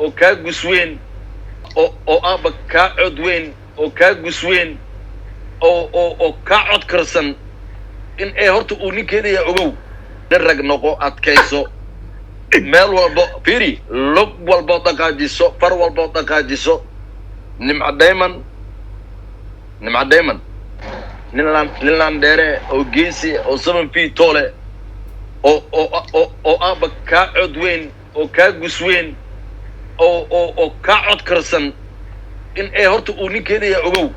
Oo kaa gus weyn oo aabba kaa cod weyn oo kaa gus weyn oo kaa cod karsan in ay horta uu ninkeedaya. Ogow, nin rag noqo, adkayso. Meel walbo fiiri, lug walbo dhaqaajiso, far walbo dhaqaajiso. Nimco Dayman, Nimco Dayman, nin laan, nin laan dheere oo geesi oo 7 feet tall oo aabba kaa cod weyn oo kaa gus weyn oo kaa cod karsan in ay horta uu ninkeedaya. Ogow,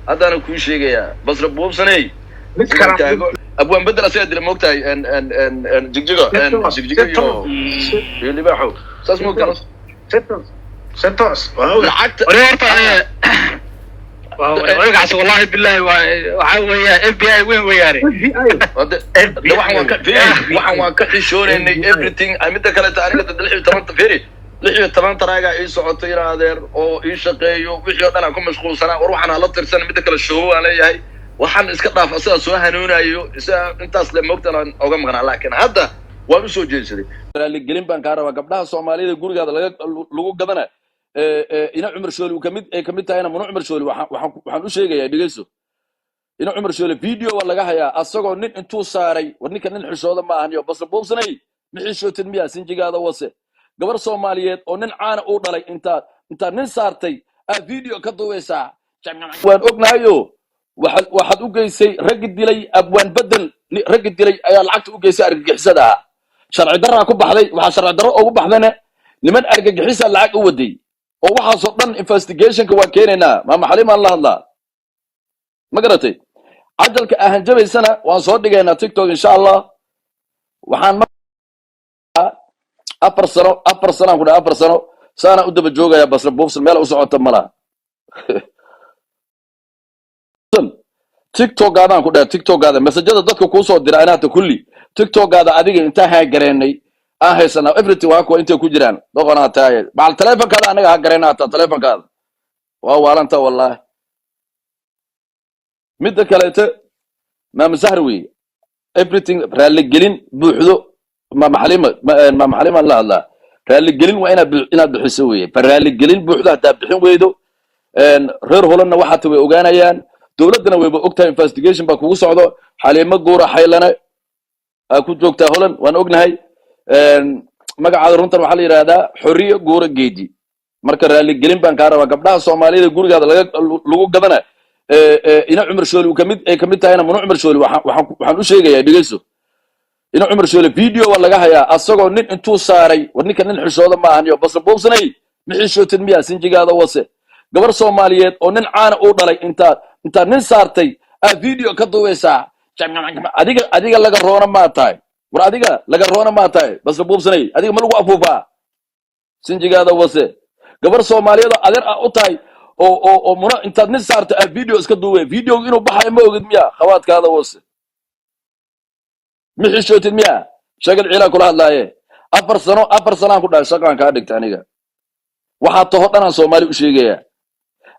haddaana kuu sheegayaa, Basra Buubsaney. Mid kale. Abwaan Bedel asagaa dila, moogtahay? Jigjigo, Jigjigo iyo Libaaxo, saas moogtahay? Si toos waa oga. Lacagta. Wari horta wargaas, wallahi billahi, waa waxa weeyaa FBI weyn weeyaane. De waxaan waan ka fiiri, waxaan waan ka xishoonaynay everything. Midda kaleeta, aniga dad 16, fiiri, 16 taraagaa ii socotay in adeer oo ii shaqeeyo, wixii oo dhan aan ku mashquulsanaa. War waxaan hala tirsan. Midda kale, show aan leeyahay, waxaan iska dhaaf, asagaa soo hanuunayo isaga intaas le, moogtaan aan oga maqnaa, laakiin hadda waan usoo jeedsaday. Raaligelin baan kaa rabaa gabdhaha Soomaalida gurigaada laga lagu gadana. Ina Cumar Shooli uu kamid ay kamid tahayna Muna Cumar Shooli, waxaan u sheegayaa, dhegeyso, ina Cumar Shooli video waa laga hayaa asagoo nin intuu saaray. War ninka nin xishooda ma ahan. Yo Basra Buubsanay, ma xishootid miyaa? Sinjigaada wase. Gabar Soomaaliyeed oo nin caana uu dhalay intaad nin saartay aad video ka duubeysaa, waan ognahayo. Waxaad u geysay raggi dilay Abwaan Bedel. Raggi dilay ayaa lacagta u geysay argagixisada ahaa. Sharci daraa ku baxday. Waxaa sharci darro ugu baxdana niman argagixisa lacag u waday, oo waxaasoo dhan investigationka waa keenaynaa. Maama Xaliimaan la hadlaa, ma garatay? Cajalka ahanjabaysana waan soo dhigaynaa TikTok, insha Allah. Waxaan 4 sano, 4 sanaan ku dhahay, 4 sano saanaan u daba joogayaa Basra Buubsan. Meel u socota ma laha. TikTokaadaan ku dhahay, TikTokaada masajada dadka kuusoo dira inaata kulli TikTokaada adiga intaan haagareenay aan haysanaa everything. Waa kuwa intay ku jiraan, doqonaa tahay. Macal telefonkaada anaga ha gareenaa, hataa telefonkaada waa waalanta, wallahi. Midda kaleete, maama Sahri wey, everything raaligelin buuxdo. Maama Xaliima, maama Xaliimaan la hadlaa. Raaligelin waa inaad bixiso weye. Fa raaligelin buuxdo haddaad bixin weydo, reer Holanna waxaata way ogaanayaan, dowladdana wayba ogtahay, investigation baa kugu socdo. Xaliimo Guura Xaylane aa ku joogtaa Holan, waan ognahay. Magacaada runtan waxaa la yidhahdaa Xorriye Guura Geedi. Marka raaligelin baan kaa rabaa gabdhaha Soomaalida gurigaada lagu gadana. Ina Cumar Shooli uu kamid ay kamid tahayna Muna Cumar Shooli, waxaan u sheegayaa, dhegeyso, ina Cumar Shooli video waa laga hayaa asagoo nin intuu saaray. War ninka nin xishooda ma ahan. Yo Basra Buubsanay, ma xishootid miyaa? Sinjigaada wase. Gabar Soomaaliyeed oo nin caana uu dhalay intaad nin saartay aad video ka duubeysaa. Adiga laga roona maa tahay? War adiga laga roona maa tahay, Basra Buubsanay? Adiga ma lagu afuufaa? Sinjigaada wase. Gabar Soomaaliyeed oo adeer ah u tahay oo Muna intaad nin saarto aad video iska duubay, videogu inuu baxayo ma ogid miya? Khawaadkaada wase. Ma xishootid miya? Sheegad ciilaa kula hadlaaye. 4 sano, 4 sanaan ku dhahay, shaqaan kaa dhigta aniga. Waxaa taho dhanaan Soomaali u sheegaya.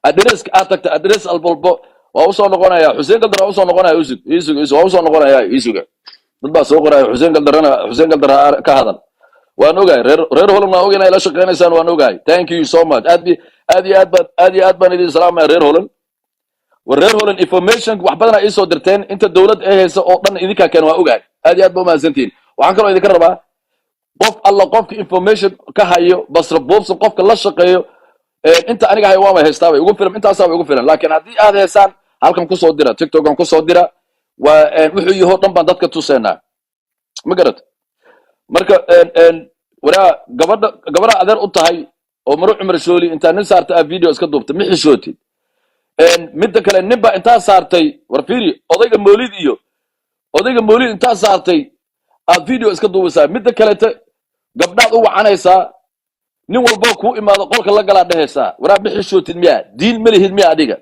Adreska aad tagta, adres albalbo waa usoo noqonaya. Xuseen Galdar waa usoo noqonaya. Isug, isug, isug, waa usoo noqonaya, isuga. Dad baa soo qoraya Xuseen Galdarana, Xuseen Galdar ka hadal. Waan ogahay, reer Holan waan ogahay inay la shaqeynaysaan, waan ogahay. Thank you so much. Aad iyo aad baan, aad iyo aad baan idin salaamaya, reer Holan. War reer Holan, information wax badanaa iisoo dirteen. Inta dowlad ay haysa oo dhan idinkaa keen, waa ogahay. Aad iyo aad ba umahadsantihiin. Waxaan kaloo idinka rabaa, qof alla qofka information ka hayo Basra Buubsan, qofka la shaqeeyo, inta aniga hayo waama haystaaba igu filan, intaasaaba igu filan. Laakiin haddii aad haysaan, halkan kusoo dira, TikTokan kusoo dira. Waa wuxuu yaho dhan baan dadka tuseynaa, ma garat? Marka waraa gabadha, gabadha adeer u tahay oo Maro Cumar Shooli intaa nin saarta aa video iska duubta, ma xishootid? Midda kale, nin baa intaa saartay. War fiiri, odayga Moolid iyo odayga Moolid intaa saartay aad video iska duubaysaa. Midda kalete, gabdhaad u wacanaysaa, nin walbo kuu imaado qolka la galaa dhehaysaa. Waraa ma xishootid miya? Diin ma lihid miya adiga?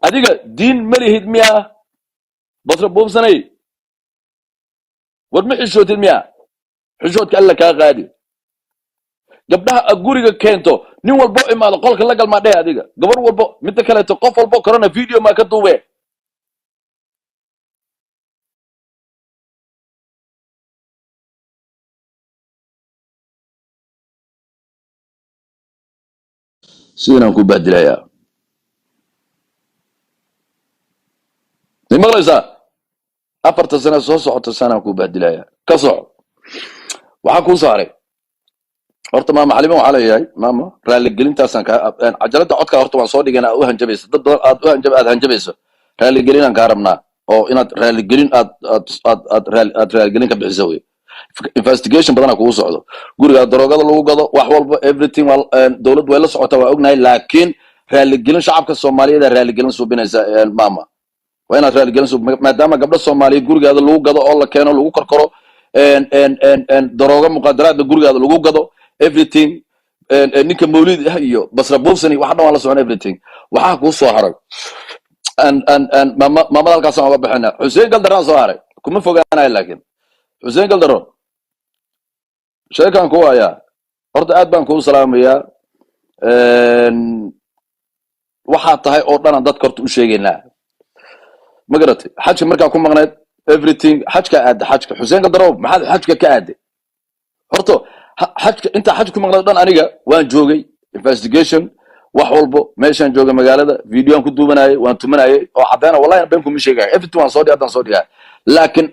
Adiga diin ma lihid miya, Basra Buubsanay? War ma xishootid miya? Xishoodka Alla kaa qaadi. Gabdhaha aad guriga keento, nin walbo imaado qolka la galmaa dheh adiga, gabar walbo. Midda kaleeto, qof walbo korona video maa ka duube. Sidanaan ku bahdilayaa. Ma maqlaysaa? 4ta sano soo socota sanaan ku bahdilayaa. Ka soco. Waxaa kuu saaray horta maama Xalima. Waxaa leeyahay maama, raaligelintaasaan kaa cajalada codka horta waan soo dhigana. Aad u hanjabayso dad badan, aad u hanjab, aad hanjabayso, raaligelinaan kaa rabnaa oo inaad raaligelin aad aad aad aad raali aad raaligelin ka bixiso wey. Investigation badanaa kugu socdo, guriga daroogada lagu gado, wax walba, everything waa dowladdu way la socotaa, waa ognahay. Laakiin raaligelin shacabka Soomaaliyeed aa raaligelin suubinaysa. Maama, waa inaad raaligelin suub, maadaama gabdho Soomaaliyeed gurigaada lagu gado oo la keeno, lagu korkoro daroogo, muqaadaraadna gurigaada lagu gado, everything. Ninka Mawlid ah iyo Basra Buufsani, waxa dhan waan la socon, everything. Waxaa kuu soo haray an maama, maamada halkaasaan oga baxayna. Xuseen Galdaraan soo haray, kuma fogaanayo. Laakiin Xuseen Galdaro, sheekaan ku hayaa. Horta aad baan kuu salaamayaa. Waxaa tahay oo dhanaan dadka horta u sheegaynaa. Ma garatay? Xajka markaa ku maqnayd, everything, xajka aadda, xajka, Xuseen Galdaro, maxaad xajka ka aaday? Horta xajka intaa xaj ku maqnayd o dhan aniga waan joogay, investigation wax walbo meeshaan joogay, magaalada videoan ku duubanayay, waan tumanayay oo caddeena. Wallahi been kuma sheegaya, everything waan soo dhigay, haddaan soo dhigaya. Laakiin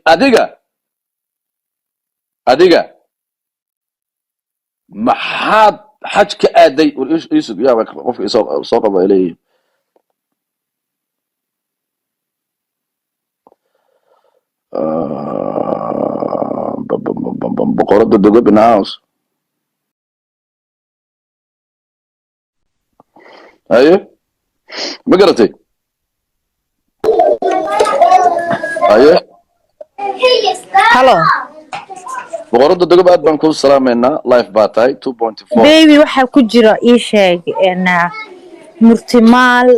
adiga maxaad xaj ka aaday? War iisug yaa qofka isoo soo qaba ay leeyihiin. Boqorada Dogob in the house. Haye, ma garatay? Haye. Halo. Boqorada Dogob, aad baan kuu salaamaynaa. Life baa tahay 2.4. Baby, waxaa ku jira, ii sheeg murtimaal,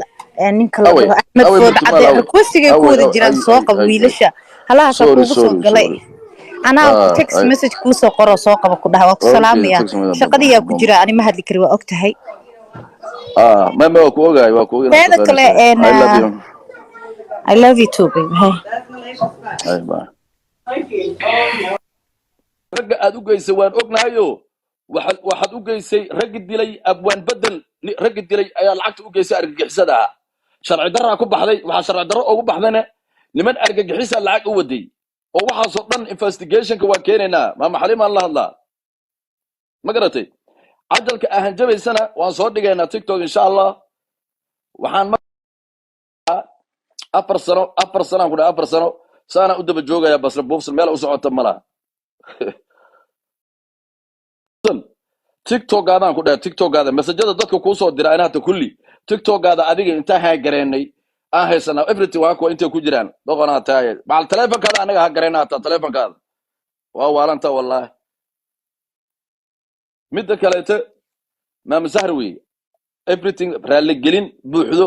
ninka la Awey, dhaho Axmed awey, Food murtimaal, Cadde. Awey, Requestigay ku awey, wada awey, jiraan. ay Soo ay qabo ay ay wiilasha halahaasaa Sorry, kuugu soo sorry, galay. Sorry. Anaa ah text ay message kuu soo qoro, soo qaba ku dhaha. Waa ku Waa ujeeda salaamaya. Text message. Shaqadiyaa ku jira, ani ma hadli kari, waa og tahay. Ma waa ku ogahay, waa ku ogahay inaad Teeda kale shaqaynayso. I love you. I love you too, baby. Hey. Ay, bye. Ragga aad u geysay waan ognahayo. Waxaad u geysay raggi dilay Abwaan Bedel. Raggi dilay ayaa lacagta u geysay argagixisada ahaa. Sharci daraa ku baxday. Waxaa sharci darro ugu baxdana niman argagixisa lacag u waday oo waxaasoo dhan investigationka waa keenaynaa. Maama Xaliimaan la hadlaa. Ma garatay? Cajalka ahanjabaysana waan soo dhigaynaa TikTok, insha Allah. Waxaan 4 sano, 4 sanaan ku dhahay, 4 sano saanaa u daba joogaya Basra Buufsan. Meel u socota ma laha. TikTokaadaan ku dhahay, TikTokaada mesajada dadka kuu soo dira in hata kulli TikTokaada adiga intaan haagareennay aan haysanaa, everything. Waa kuwa intay ku jiraan. Doqonaa tahay. Macal telefonkaada anaga hagareyna, hataa telefonkaada waa waalanta, wallahi. Midda kaleete, maama Sahri wey, everything raaligelin buuxdo.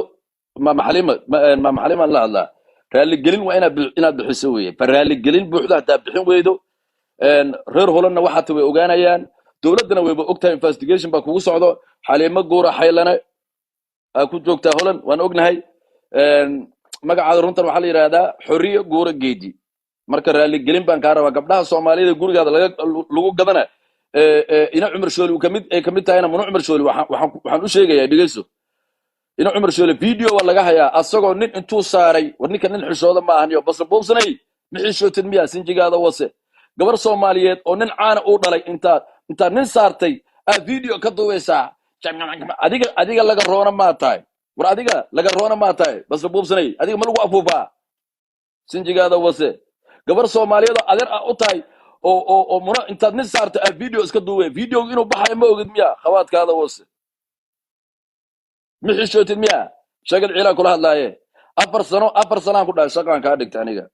Maama Xaliima, maama Xaliimaan la hadlaa. Raaligelin waa inaad bixiso weye. Fa raaligelin buuxdo hataa bixin weydo, reer Holanna waxaata way ogaanayaan, dowladdana wayba ogtahay. Investigation baa kugu socdo. Xaliimo Guura Xaylane aa ku joogtaa Holan, waan ognahay. Magacaada runtan waxaa la yidhahdaa Xorriye Guura Geedi. Marka raaligelin baan kaa rabaa. Gabdhaha Soomaaliyada gurigaada lagu gadana, ina Cumar Shooli uu kamid ay kamid tahayna, Muna Cumar Shooli, waxaan u sheegayaa, dhegeyso, ina Cumar Shooli video waa laga hayaa asagoo nin intuu saaray. War ninka nin xishooda ma ahan. Yo Basra Buubsanay, ma xishootid miyaa? Sinjigaada wase. Gabar Soomaaliyeed oo nin caana uu dhalay intaad nin saartay aad video ka duubaysaa. Adiga laga roona maa tahay? War adiga laga roona maa tahay, Basra Buubsanay? Adiga ma lagu afuufaa? Sinjigaada wase. Gabar Soomaaliyeed oo adeer ah u tahay oo Muna intaad nin saarto aad video iska duubay, videoga inuu baxayo ma ogid miya? Khawaadkaada wase. Ma xishootid miya? Sheegad ciilaan kula hadlaaye. 4 sano, 4 sanaan ku dhahay, shaqaan kaa dhigta aniga.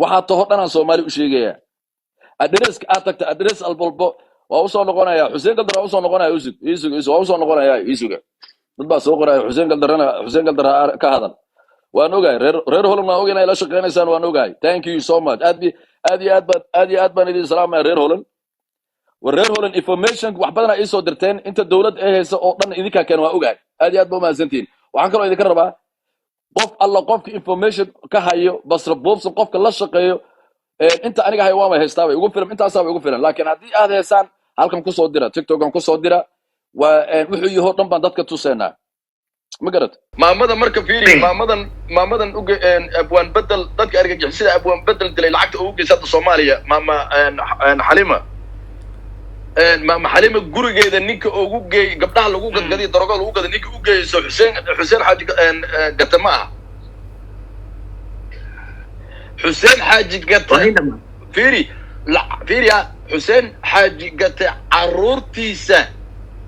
Waxaa taho dhanaan Soomaali u sheegaya. Adreska aad tagta, adres albolbo waa usoo noqonaya. Xuseen Galdar waa usoo noqonaya. Isug, isug, isug, waa usoo noqonaya. Isuga dad baa soo qoraya. Xuseen Galdarana, Xuseen Galdar ka hadal. Waan ogahay reer Holland, waan ogahay inay la shaqeynaysaan, waan ogahay. Thank you so much. Aad iyo aad baan, aad iyo aad baan idin salaamaya, reer Holland. War reer Holland, information wax badanaa iisoo dirteen. Inta dowladda ay haysa oo dhan idinkaa keen, waa ogahay. Aad iyo aad ba umahadsantihiin. Waxaan kaloo idinka rabaa qof alla qofka information ka hayo Basra Buubsan, qofka la shaqeeyo, inta aniga hayo waama haystaaba igu filan, intaasaaba igu filan. Laakiin haddii aad haysaan, halkan kusoo dira, TikTokan kusoo dira. Waa wuxuu yahoo dhan baan dadka tuseynaa, ma garat? Maamada marka fiiri, maamadan uge Abwaan Bedel, dadka argagixisada Abwaan Bedel dilay lacagta ugu geysa hadda Soomaaliya, maama Xalima, maama Xalima gurigeeda ninka ugu geey gabdhaha lagu gadgadiyo, darogada lagu gada, ninka u geeyso Xuseen Xaaji Gate ma aha? Xuseen Xaaji Gate, fiiri, fiiriya, Xuseen Xaaji Gate caruurtiisa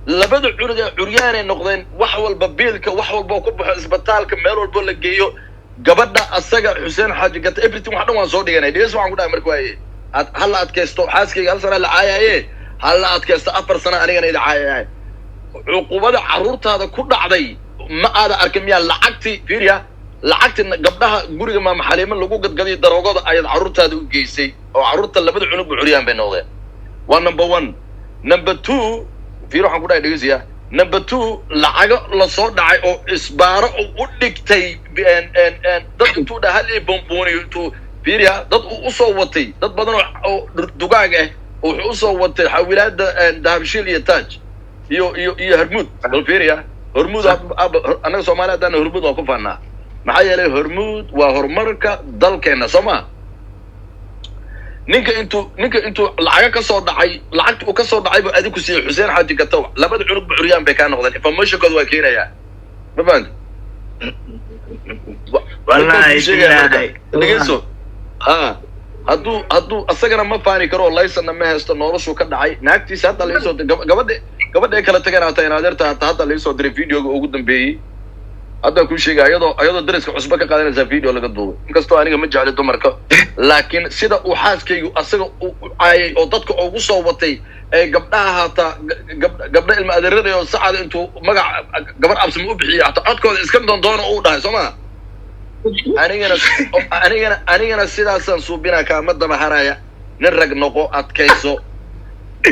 labada cunug ee curyaanay noqdeen. Wax walba, biilka, wax walba ku baxo, isbitaalka, meel walbo la geeyo gabadha asaga Xuseen Xaaji Gate, everything, wax dhan waan soo dhiganay. Dhegeys, waxaan ku dhahay marka waaye ad hala adkaysto. Xaaskayga hal sana la caayaye, hala adkaysto 4 sano anigana ida caayaye. Cuqubada carruurtaada ku dhacday ma aada arkin miyaa? Lacagtii, fiiriya, lacagtii gabdhaha guriga maama Xaliimo lagu gadgadiyo daroogada ayaad carruurtaada u geysay, oo carruurta labada cunugba curyaan bay noqdeen. Waa number one. Number two, fiir, waxaan ku dhahay, dhegeysiya, number two, lacago lasoo dhacay oo isbaaro u dhigtay dad intuu dhaha hal ii bombooniyo intuu, fiiriya, dad uu usoo watay, dad badan oo dugaag ah oo wuxuu usoo watay xawilaada Dahabshiil iyo Taaj iyo Hormuud. Bal fiiriya, Hormuud, annaga Soomaali haddaan Hormuud waan ku faannaa. Maxaa yeelay Hormuud waa horumarka dalkeenna, soo ma? Ninka intuu lacaga ka soo dhacay, lacagta uu ka soo dhacay buu adigu siiyey Xuseen Xaaji Gatow. Labada cunug ba curyaan bay kaa noqdeen. Informationkooda waa keenayaa, ma fahanti? Wallaahi billaahi. Dhegeyso, ha, hadduu asagana ma faani karo, laysana ma haysto, noloshuu ka dhacay. Naagtiisa hadda laisoo gabadha ay kala tageen hataa in adeerta hataa hadda laisoo diray videoga ugu dambeeyey. Hadda kuu sheegay, ayadoo dariska cusbo ka qaadanaysaa video laga duubay. Inkastoo aniga ma jecli dumarka, laakiin sida uu xaaskaygu asaga u caayay oo dadka ugu soo watay ee gabdhaha hataa gabdha ilma adeerada oo sacada intuu magac gabar Absama u bixiyay, hataa codkooda iska doondoona uu dhahay, soo ma? Anigana sidaasaan suubinaa, kaama daba haraya. Nin rag noqo, adkayso.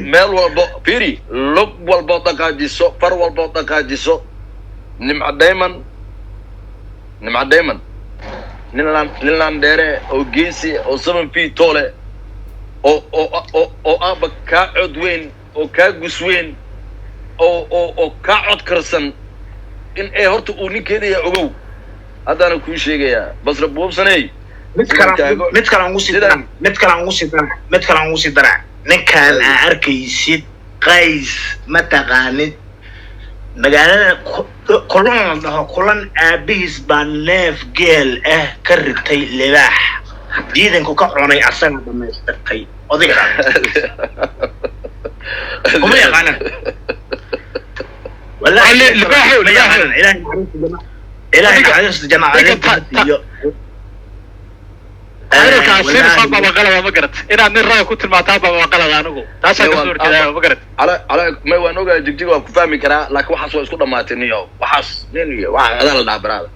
Meel walbo fiiri, lug walboo dhaqaajiso, far walboo dhaqaajiso. Nimco Dayman, Nimco Dayman, nin laan dheere oo geesi oo 7 feet tall oo aaba kaa cod weyn oo kaa gus weyn oo kaa cod karsan in ee horta uu ninkeeda yaa ogow. Haddaana kuu sheegayaa, Basra Buubsaney. Mid kale, mid kale aan ugu sii daraa, mid kale aan ugu sii daraa, mid kale aan ugu sii daraa. Ninkan aa arkaysid, Qays, ma taqaanid magaalada Kulan la dhaho? Kulan aabihiis baa neef geel ah ka ritay libaax, diidanku ka cunay, asaga dhamaystirtay. Odayga kuma yaqaanan. Wallahi, libaaxow, ma yaqaanan. Ilaahay naxariista janna Ninka iyo hadalkaas sinaysaa baa qalada, ma garat? Inaad nin raga ku tilmaantaan baa qalada, anigu taasaan kasoo horjeedaa, ma garat? Ala may, waan ogahay, Jigjiga waan ku fahmi karaa, laakiin waxaas waa isku dhamaatay niyo. Waxaas nin iyo waxa adaa la dhaha baraada,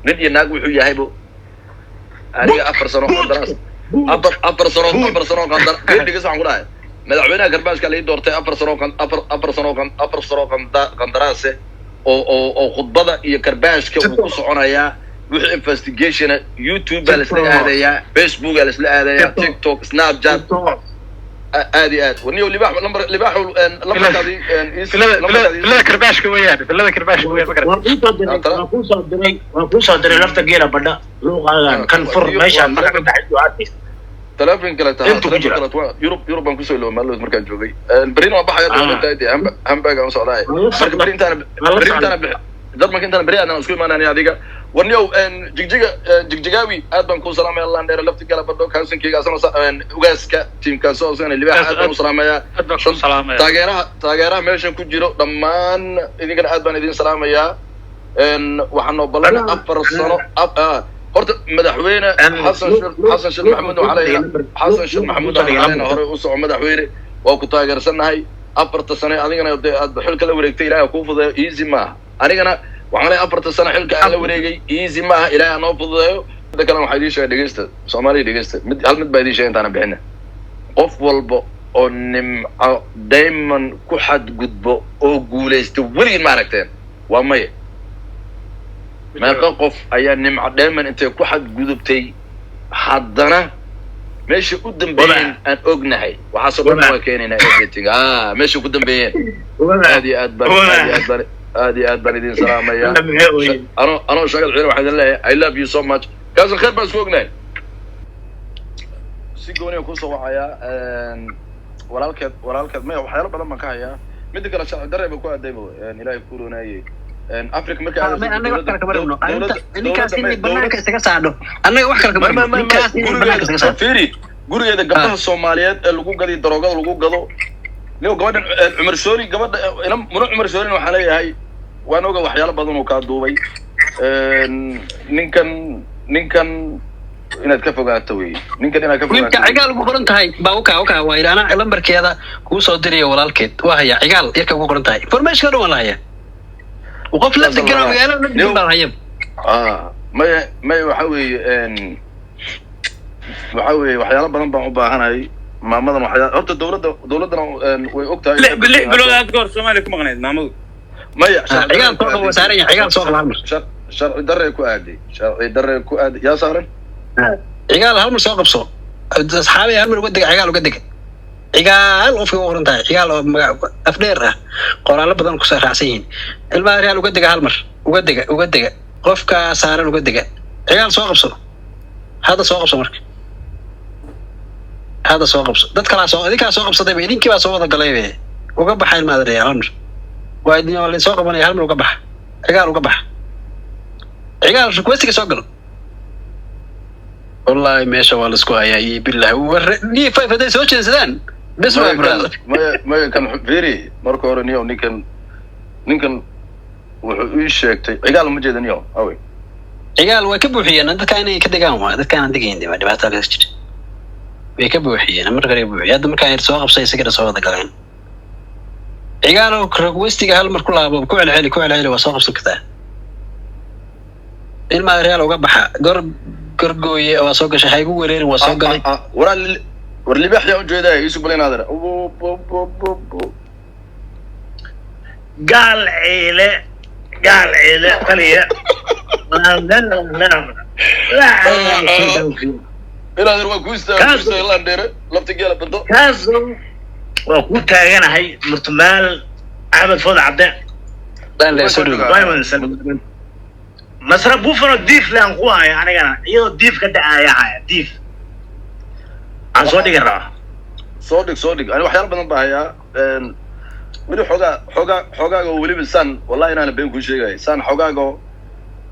nin iyo naag wuxuu yahaybo. Aniga 4 sano qandaraas, afar sano, 4 sano qandar dhegeyso, waxaan ku dhahay madaxweynaha garbaashka lai doortay 4 sano 4 sano qandaraase oo khudbada iyo karbaashka wuu ku soconayaa. Wixii investigationa YouTube baa laisla aadayaa, Facebook baa laisla aadayaa, TikTok, Snapchat, aad iyo aad. Waniyo Libaax, lambar, Libaaxu, lambarkaadii. Filada karbaashka weeyaan, filada karbaashka weeyaan, ma garat? Waan kuu soo diray, waan kuu soo diray, waan kuu soo diray. Lafta geela badha luuqaagan kan fur, meeshaan marka ka baxay ducaadkiisa. Telefoon kale taha. Intuu ku jira. Kale Yurub baan kusoo iloway maalmood markaan joogay. Berina waan baxaya dowladda dee Hamburg aan socdaay. Marka beri intaana beri intaana Jarmalka intaana beri aadan isku imaanani adiga. Warniyow, Jigjiga, Jigjigaawi, aad baan kuu salaamaya. Landheere, lafti gala badho, kansankeyga asana ugaaska tiimkaas oo asagana Libaax aad baan u salaamayaa. Aad baan ku salaamaya. Taageeraha meeshan ku jiro dhammaan idinkana aad baan idin salaamayaa. Waxaan noo ballan 4 sano. Horta madaxweyne Xasan Sheekh, Xasan Sheekh Maxamuud, waxaa leeyahay Xasan Sheekh Maxamuud, waxaan leenahay horey u soco madaxweyne, waa ku taageersannahay. 4ta sane adigana dee aad xilka la wareegtay, Ilaahay kuu fududeeyo, easy maaha. Anigana waxaan leeyahay 4ta sane xilka aan la wareegay easy maaha, Ilaahay ha noo fududeeyo. Midda kalena waxaa idiin sheegay, dhegeysta Soomaaliya, dhegeysta, mid hal mid baa idiin sheegay intaana bixina. Qof walba oo Nimco Diamond ku xadgudbo oo guulaysta weligin ma aragteen? Waa maya. Meeqa qof ayaa Nimco Diamond intay ku xadgudubtay haddana Meesha u dambeeyeen aan ognahay, waxaasoo dhan waa keenaynaa everything. Meesha ku dambeeyeen. Aad iyo aad baan, aad iyo aad baan, aad iyo aad baan idin salaamaya. Anoo shaqad ciidan waxaan idin leeyahay, I love you so much. Kaasan khayr baan isku ognahay. Si gooniya kusoo wacayaa walaalkeed, walaalkeed maya, waxyaalo badan baan ka hayaa. Midda kale, sharci darre ba ku aadaybo, Ilaahay ku roonayey Africa marka Annaga wax kale kama rabno. Arrinta ninkaas inay banaanka isaga saadho, annaga wax kale kama rabno, ninkaas inay banaanka isaga saadho. Fiiri, gurigeeda gabdhaha Soomaaliyeed ee lagu gadiyo daroogada lagu gado niyo, gabadhan Cumar Shooli, gabadha ina Muna Cumar Shoolin, waxaan leeyahay waan oga waxyaalo badan uu kaa duubay. Ninkan inaad ka fogaato wey, ninkan inaad ka Wiilka fogaato. Cigaal ugu qoran tahay baa uka waa yidhi, anaa lambarkeeda kuu soo dirayo. Walaalkeed waa hayaa, Cigaal yarka ugu qoran tahay, information dhan waa la hayaa. Qof la degan oo magaalada la degan baa la haya. Maya, maya, waxa weeye, waxa weeye, waxyaalo badan baan u baahanahay maamadan. Waxyaa horta dowladdana way og tahay. 6 bilood aad ka hor Soomaaliya ku maqnayd maamadu. Maya. Cigaal soo qabo, waa saaran yahay. Cigaal soo qabo hal mar. Sharci darre ku aaday, sharci darre ku aaday, yaa saaran. Cigaal hal mar soo qabso, asxaabay, hal mar uga dega. Cigaal uga dega, Cigaal qofkay ugu qoran tahay, Cigaal oo magac afdheer ah, qoraallo badan kusoo raacsan yihiin. Ilmaha real uga dega, hal mar uga dega, uga dega qofka saaran, uga dega. Cigaal soo qabso hadda, soo qabso marka hadda, soo qabso. Dad kalaa soo, idinkaa soo qabsadayba, idinkii baa soo wada galaybe. Uga baxa, ilmaha real, hal mar waa idin, waa soo qabanaya. Hal mar uga baxa, Cigaal uga baxa. Cigaal requestiga soo galo. Wallahi meesha waa laisku hayaa iyo billahi D5 hadday soo jeedsadaan bes waa, brother. Maya, maya, kan fiiri marka hore niyo, ninkan wuxuu ii sheegtay. Cigaal ma jeeda niyo, awe? Cigaal waa ka buuxiyeen dadka inay ka degaan, waa dadka aanan degayn de, waa dhibaato halkaas jirta. Way ka buuxiyeen marka hore, buuxiye hadda markaan soo qabsay isagana soo wada galeen. Cigaalow, requestiga hal mar ku laabo, ku celceli, ku celceli, waa soo qabsan kartaa. Ilmaa real uga baxa gor gorgooye, waa soo gashay, ha igu wereerin, waa soo galay. Waraa, war libaax yaa ujeedaa iisu bal inaadar. Gaal ciile, gaal ciile taliya. Inaader waa ku istaaga landheere lafta geela binto. Kaaso waa ku taaganahay, Murtumaal Axmed Food Cabde. Masra Buffalo diif laan ku haya anigana, iyadoo diif ka dhacaya haya, diif aan soo dhigi rabaa. Soo dhig, soo dhig. Ani waxyaalo badan baa hayaa weli, xoogaa xoogaa xoogaaga weliba saan, wallahi inaana been kuu sheegay, saan xoogaaga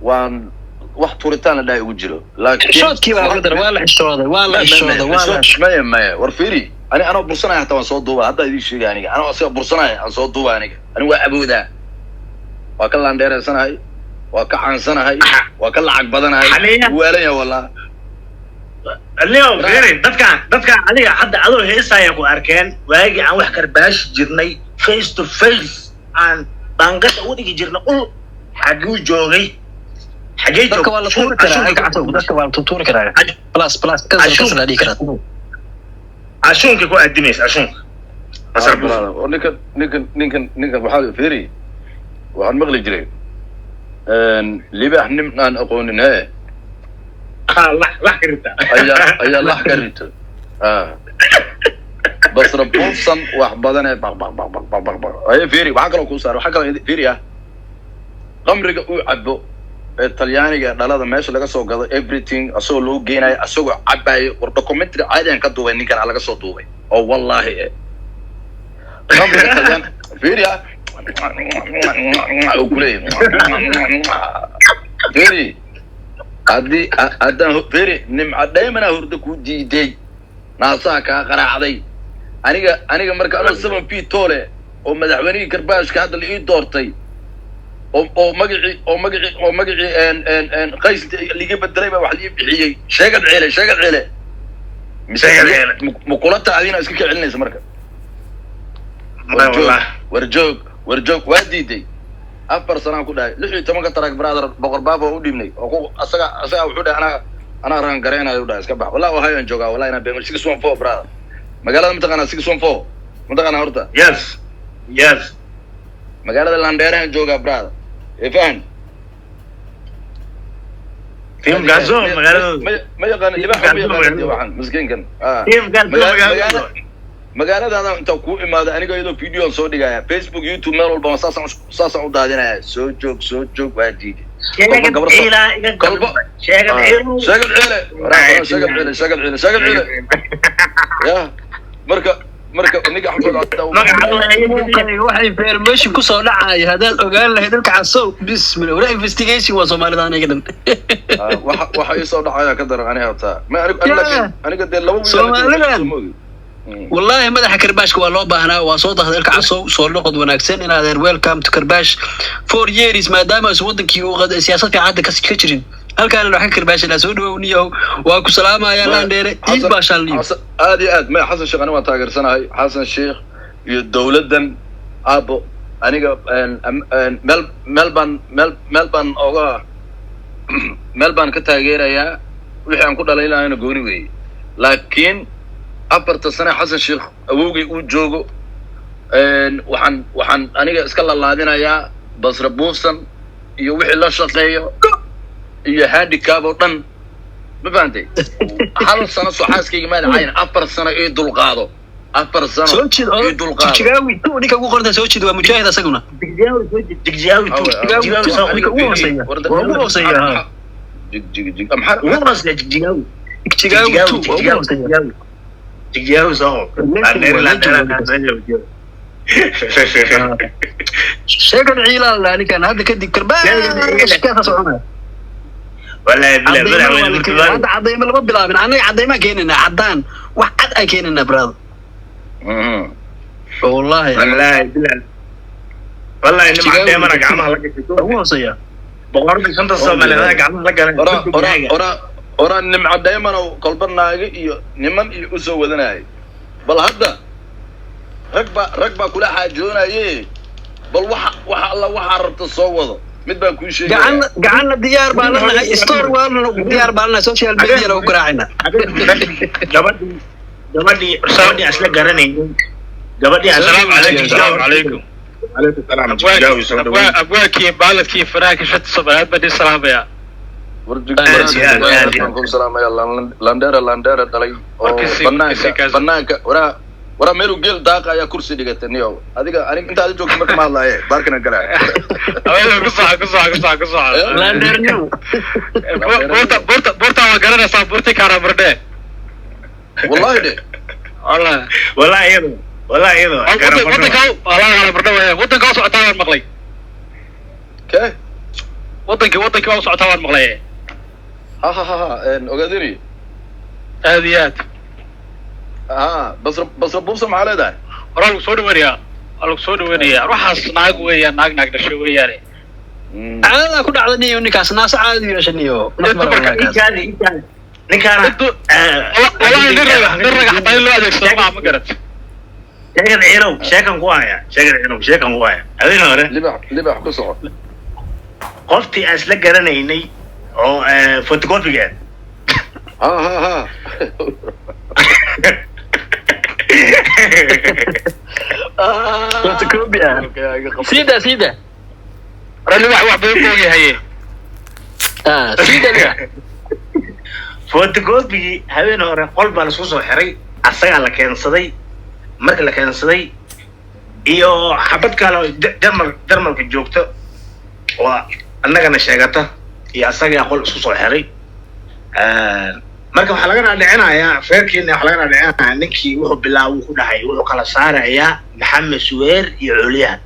waan wax turitaan la dhahay ugu jiro, laakiin Xishoodkii baa uga daray, waa la xishooday, waa la xishooday, waa la Maya, maya, war fiiri, ani anoo bursanaya hataa waan soo duuba. Haddaa idiin sheegay, aniga anoo asiga bursanaya aan soo duuba. Aniga waa awoodaa, waa ka laandheereysanahay, waa ka caansanahay, waa ka lacag badanahay. Waalan yahay wallah. Leo, fiiri, dadkaan adiga hadda adoo heesaya ku arkeen waagii aan wax karbaashi jirnay, face to face aan baangada u dhigi jirnay ul. Xaguu joogay? Xagee? Dadka waa la tuuri karaa, dadka waa la tuuri karaa, plus plus cancel, cancel la dhihi karaa. Cashuunka ku aadimaysa, cashuunka. Ninkan waxaa fiiri, waxaan maqli jiray libaax nin aan aqoonin he Lax ka rita. Ayaa lax ka rito. Basra buufsan wax badan ee baq baq baq baq baq baq baq. Aye, fiiri, waxaa kaloo kuu saaray, waxaa kaloo fiiri ah, qamriga uu cabo ee Talyaaniga dhalada meesha laga soo gado, everything asagoo loo geenayo, asagoo cabayo. War documentary caadi aan ka duubay ninkan, aa laga soo duubay oo wallahi qamriga Talyaan fiiri ah uu kuleeyahay. Fiiri, haddii haddaan fiiri, Nimca Dhaymanaa hurdo kuu diiday, naasaha kaa qaraacday. Aniga marka anoo 7 feet tall oo madaxweynihii karbaashka hadda la ii doortay, oo magacii Qays liga bedelay baa wax lii bixiyey, Sheegad Ceele, Sheegad Ceele. Sheegad Ceele. Mukulata adina iska ka celinaysa marka. War joog, war joog, waa diiday. 4 sanaan ku dhahay, 16-ka truck, brother, Boqor Baafo u dhiibnay oo ku asaga wuxuu dhahay anaa ran gareynayo, u dhahay iska bax. Wallahi Ohio aan joogaa, wallahi inaan been. 614, brother, magaalada mataqaanaa? 614 mataqaanaa horta? Yes. Magaalada Landheerahan joogaa, brother, ee fahan. Team Gazo magaaladooda. Ma yaqaan libaaxa, ma yaqaan dee waxaan miskiinkan. Ah. Team Gazo magaaladooda. Magaaladaada intaan kuu imaado aniga iyadoo video aan soo dhigaya Facebook, YouTube, meel walba saasaan u daadinaya. Soo joog, soo joog, waa diiday. Sheegad ciilaa iga sheegad ciilu. Sheegad ciile, sheegad ciile, sheegad ciile, sheegad ciile ya. Marka ninka Axmed Muuqayga waxa information kusoo dhacaya haddaad ogaan lahayd dalka casow, bismillah, wala investigation waa Soomaalida aniga dhan. Waxa ii soo dhacaya ka daran aniga hataa ma aniga laakiin aniga dee laba wiil Soomaalidan. Wallaahi madaxa karbaashka waa loo baahnaa. Waa soo dahday dalka casow, soo noqod wanaagsan inaadeer. Welcome to karbaash 4 years, maadaama aysan wadankii uu siyaasad fiican hadda ka jirin, halkaana wax ka karbaashanaa. Soo dhawow niyow, waa ku salaamayaa laandheere, iid baa shaalniyo. Aad iyo aad. Maya, Xasan Sheekh aniga waan taageersanahay, Xasan Sheekh iyo dowladdan aabo. Aniga meel baan meel baan oga meel baan ka taageerayaa. Wixii aan ku dhalaynayana gooni weeye, laakiin 4ta sane Xasan Sheekh awowgay uu joogo, waxaan aniga iska lalaadinayaa Basra Buufsan iyo wixii la shaqeeyo iyo handicap oo dhan. Ma fahantay? Hal sano soo xaaskayga maada cayn, 4 sano ii dulqaado, 4 sano Soo jeed oo ii dulqaado. Jigaawi tu ninka ugu qorta soo jeed waa mujaahid asaguna. Jigjaawi tu, Jigjaawi soo Ninka ugu hooseeya, waa ugu hooseeya, ha. Jig jig jig maxaa? Ugu hooseeya Jigjaawi. Jigaawi tu waa ugu hooseeya. Jigjaawi soo. Legend waa, legend. Sheegan ciilaal la ninkan hadda kadib karbaashkaasa soconaya. Wallahi bila Cadaymo madaxweyne waa la keenay. Hadda cadaymo lama bilaabin, annaga cadaymaan keenaynaa, caddaan wax cad aan keenaynaa, brother, wallahi. Wallahi bila, wallahi nim cadeemana gacmaha la gashay. Waa ugu hooseeya. Boqorkii shanta Soomaaliyeed gacmaha la galay. Ora ora ora ora, nimca dhaymanow kolba naago iyo niman iyo usoo wadanayay. Bal hadda rag baa kula xaajoonaye. Bal waxa alla waxaa rabta soo wado. Mid baan kuu sheegaya. Gacanna gacanna diyaar baan la nahay, store waana diyaar baan la nahay, social media na u garaacayna. Gabadhii asla garanaynin, gabadhii asla السلام عليكم، السلام عليكم. عليكم السلام Jigjaawi, soo dhaweyn. Abwaakii baaladkii fanaanka shanta Soomaaliyeed baan idin salaamayaa. Aad iyo aad, aad iyo aad. Ku salaamaya landera, landera dhalay oo Warkiisii- banaanka kaas. Banaanka waraa waraa meeluu geel daaqa ayaa kursi dhigatay. Niyow adiga, aniga inta aad joogto marka ma hadlaaye, baarkana galaya. Haweeney, ku soco, ku soco, ku soco, ku soco. Landernew. Buurta, buurta, buurta waa garanaysaa, buurtii Karamardhe. Wallahi de. Wallahi. Wallahi iyado, wallahi iyado. Wadanka wallahi Karamardhe weeye. Wadanka waa socotaa waan maqlay. Ke? Wadankii waa u socotaa waan maqlay. Ha ha ha ha, ogaadini. Aad iyo aad. Ha, Basra, Basra Buubsa maxaa leedahay? Waraa lagu soo dhaweynayaa, waa lagu soo dhaweynayaa. Waxaas naag weeyaan, naag naag dhashay weeyaane. Caadadaa ku dhacda niyo, ninkaas naasa caadi yeesha niyo. Dumarka- Ninkaadi ninkaadi ninkaana. Wallahi nin raga xataa in loo adeegsado maaha, ma garat. Sheegan ciilow, sheekan ku haya, sheegan ciilow, sheekan ku haya. Habeen hore Libax, libax, ku soco. Qoftii aan isla garanaynay oo photocopyga. Ha ha ha. Photocopy ah. Sida sida. Ralli wax badan ku ogyahaye. Ah, sida libax. Photocopygii habeen hore qol baa laisku soo xiray, asagaa la keensaday. Marka la keensaday iyo xabad kale oo Jarmalka joogta oo annagana sheegata iyo asagaa qol isku soo xiray. Marka waxaa laga dhaadhicinayaa reerkiina, waxaa laga dhaadhicinayaa ninkii wuxuu bilaab, wuu ku dhahay, wuxuu kala saarayaa Maxamed Suweer iyo Culyahan.